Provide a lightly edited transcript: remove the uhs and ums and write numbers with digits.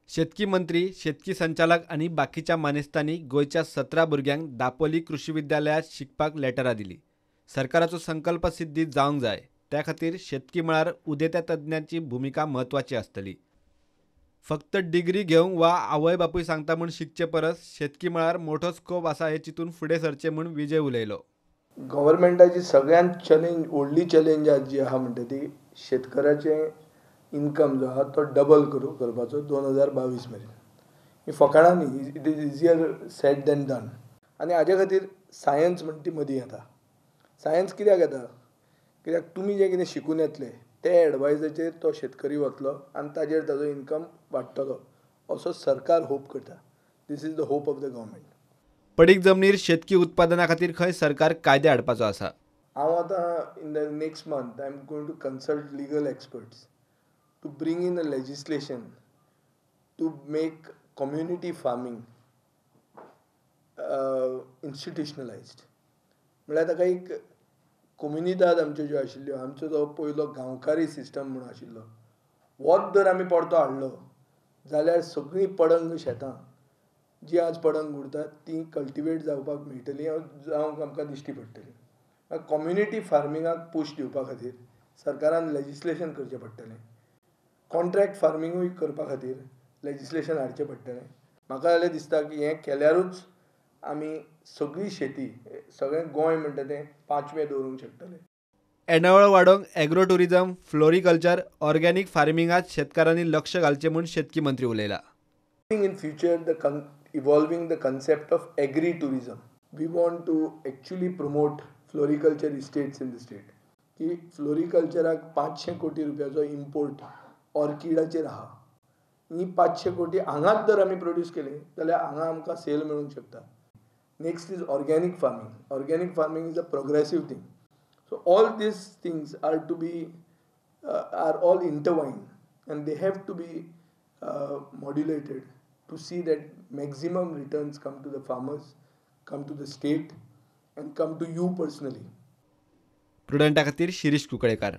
शेतकी मंत्री, शेतकी संचालक आनी बाकीच्या मानेस्तांनी गोंयच्या 17 भुरग्यांक दापोली कृषी विद्यालयांत शिकपाक लेटरां दिली. सरकाराचो संकल्प सिद्धी जावंक जाय, त्या खातीर शेतकी मळार उदेत्या तज्ञांची भुमिका म्हत्वाची आसतली. फक्त डिग्री घेवंक वा आवय बापूय सांगता म्हूण शिकचे परस शेतकी मळार मोठो स्कोप आसा हें चिंतून फुडें सरचें म्हूण विजय उलयलो. गव्हर्मेंटाची सगळ्यांत चॅलेंज, व्हडली चॅलेंज आज जी आहा म्हणटा ती शेतकऱ्याचें इन्कम जो आहा तो डबल करपाचो 2022 मेरेन. ही फकाणां न्ही, it is easier said than done. आनी हाजे खातीर सायन्स म्हणटा ती मदीं येता. सायन्स कित्याक येता? कित्याक तुमी जें कितें शिकून येतले ते एडवायजाचेर तो शेतकरी वतलो आनी ताजेर ताजो इन्कम वाडटलो असो सरकार होप करता. This is the hope of the government. पडीक जमनीर शेतकी उत्पादना खातीर खंय सरकार कायदे हाडपाचो आसा. हांव आतां in the next month I am going to consult legal experts to bring in a legislation to make community farming institutionalised. म्हळ्यार ताका एक कोम्युनिदाद आमच्यो ज्यो आशिल्ल्यो, आमचो जो पयलो गांवकारी सिस्टम म्हणून आशिल्लो होच जर आमी परतो हाडलो जाल्यार सगळीं पडंग शेतां जी आज पडंग उरतात ती कल्टिवेट जावपाक मेळटली, जावंक आमकां दिश्टी पडटली. कम्युनिटी फार्मिंगाक पूश दिवपा खातीर सरकारान लेजिस्लेशन करचें पडटलें. कॉन्ट्रॅक्ट फार्मिंगूय करपा खातीर लेजिस्लेशन हाडचें पडटलें. म्हाका जाल्यार दिसता की हें केल्यारूच आमी सगळी शेती, सगळें गोंय म्हणटा तें पांचवें दवरूंक शकतले. येणावळ वाडोवंक एग्रो टुरिझम, फ्लोरिकल्चर, ऑर्गेनीक फार्मिंगांत शेतकारांनी लक्ष घालचें म्हूण शेतकी मंत्री उलयला. In future the evolving the concept of agri tourism. We want to actually promote floriculture estates in the state. की फ्लोरिकल्चराक 500 कोटी रुपयाचो इम्पोर्ट ऑर्किडाचेर आहा. ही 500 कोटी हांगाच जर आमी प्रोड्यूस केली जाल्यार हांगा आमकां सेल मेळूंक शकता. Next is organic farming. Organic farming is a progressive thing. So all these things are to be are all intertwined and they have to be modulated to see that maximum returns come to the farmers, come to the state and come to you personally. प्रुडंटा खातीर शिरीष कुंकळेकार.